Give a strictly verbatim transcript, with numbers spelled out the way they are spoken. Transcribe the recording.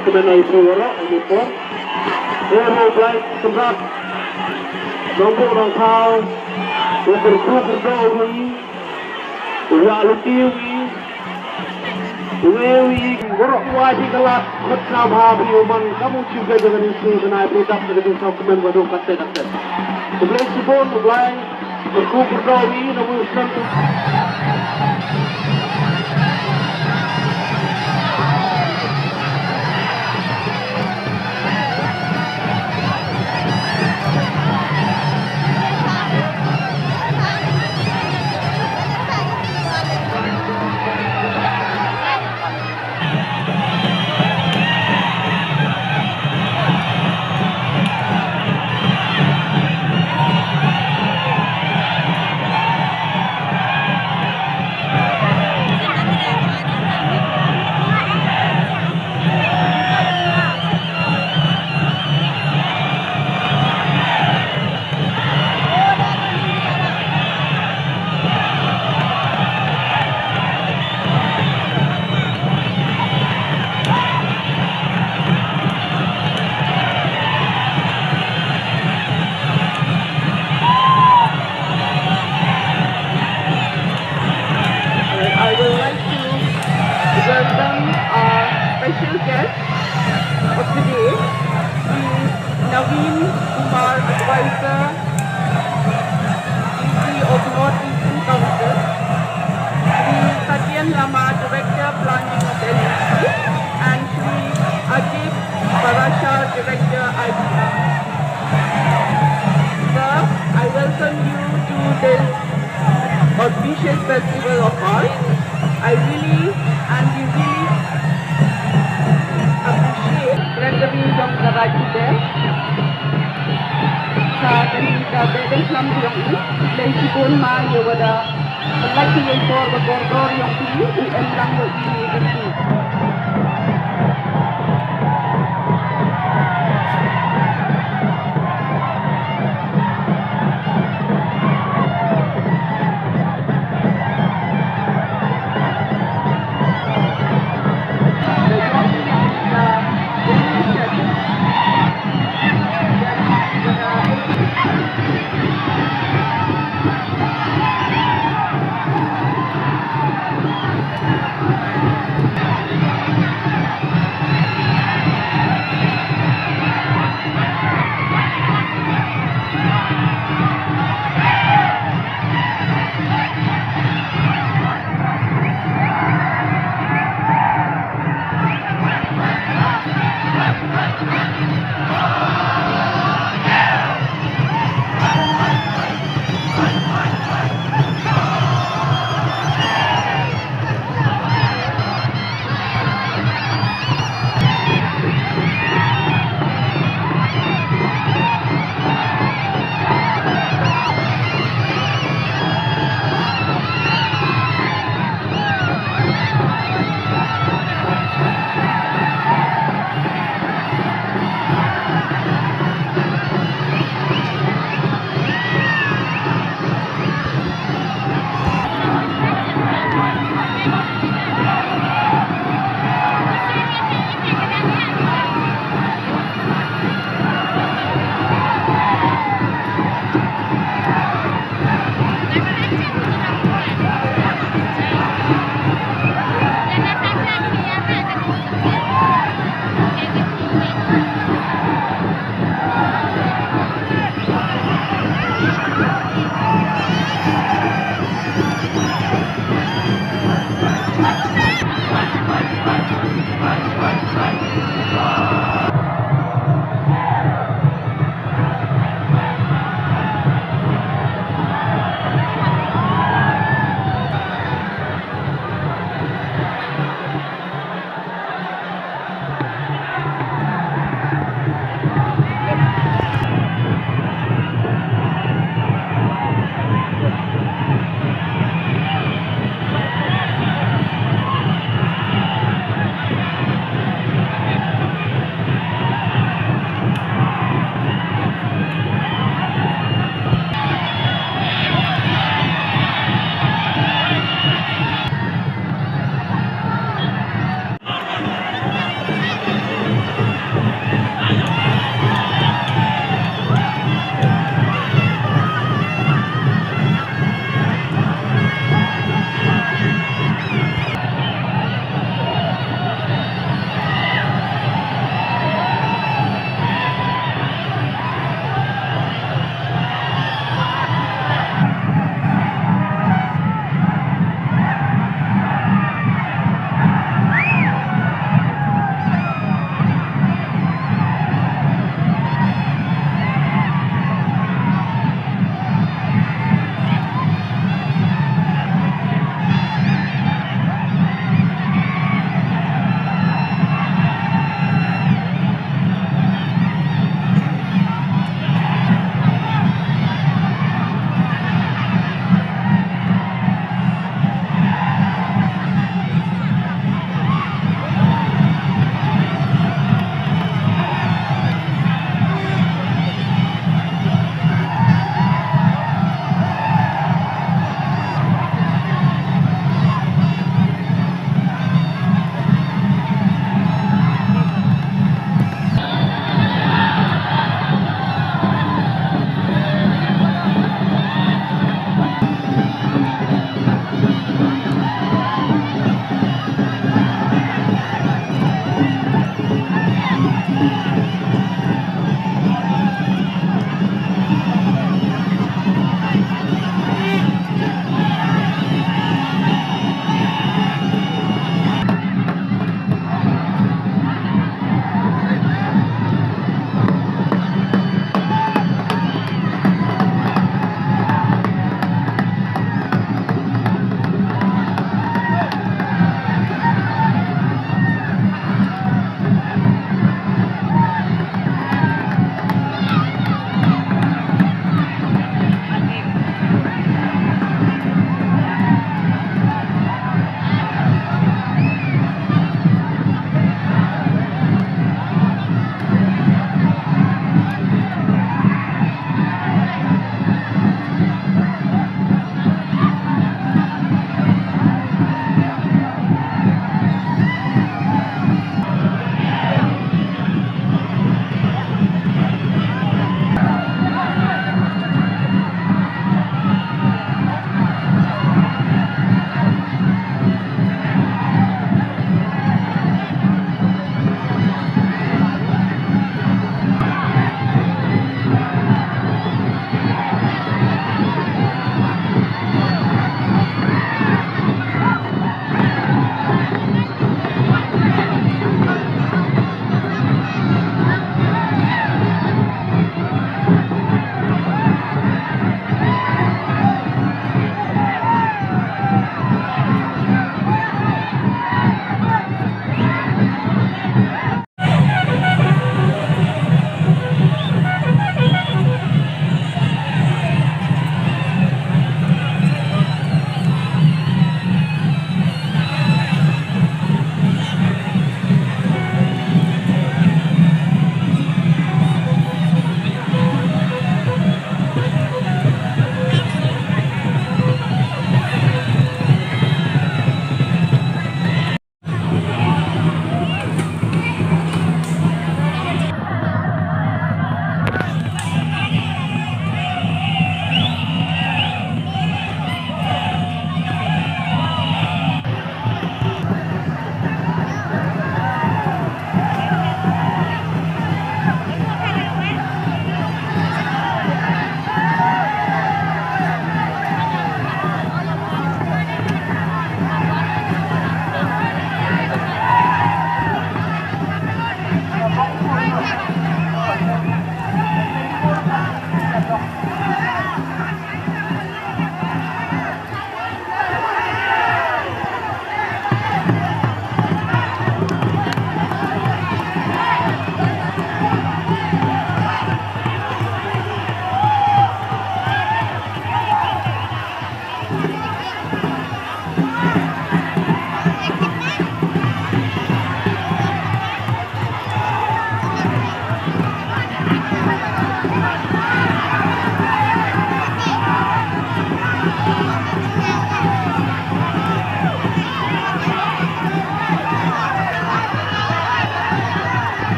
Kmen ai phi waroh ai phi. Ïa U Blei Kynrad, Nongbuh Nongthaw, u kyrkhu kyrdoh u ïa, u ïa lynti u ïa, u ïa u ïa, waroh u ai phi ka lad, khot khnang ba phi u man kam u chief guest jong kane ka shnong, kane phi dap da ka jingsngewkmen ba duk katte katte. U Blei shibun, U Blei. I would like to welcome our special guest of the day, Shri Naveen Kumar, Advisor, D C of North Eastern Council, Shri Satyan Lama, Director, Planning of N E C, and Shri Ajit Parashar, Director, I B R. Sir, I welcome you to this auspicious festival of ours. I really and we really appreciate Kren ka ri jong ka Raid Khyndain. Sa kane ka Behdeiñkhlam jong i, lei shibun ma ïa wada, lei ki ïa i por wa kordor jong i, u em lang wa i ïa i.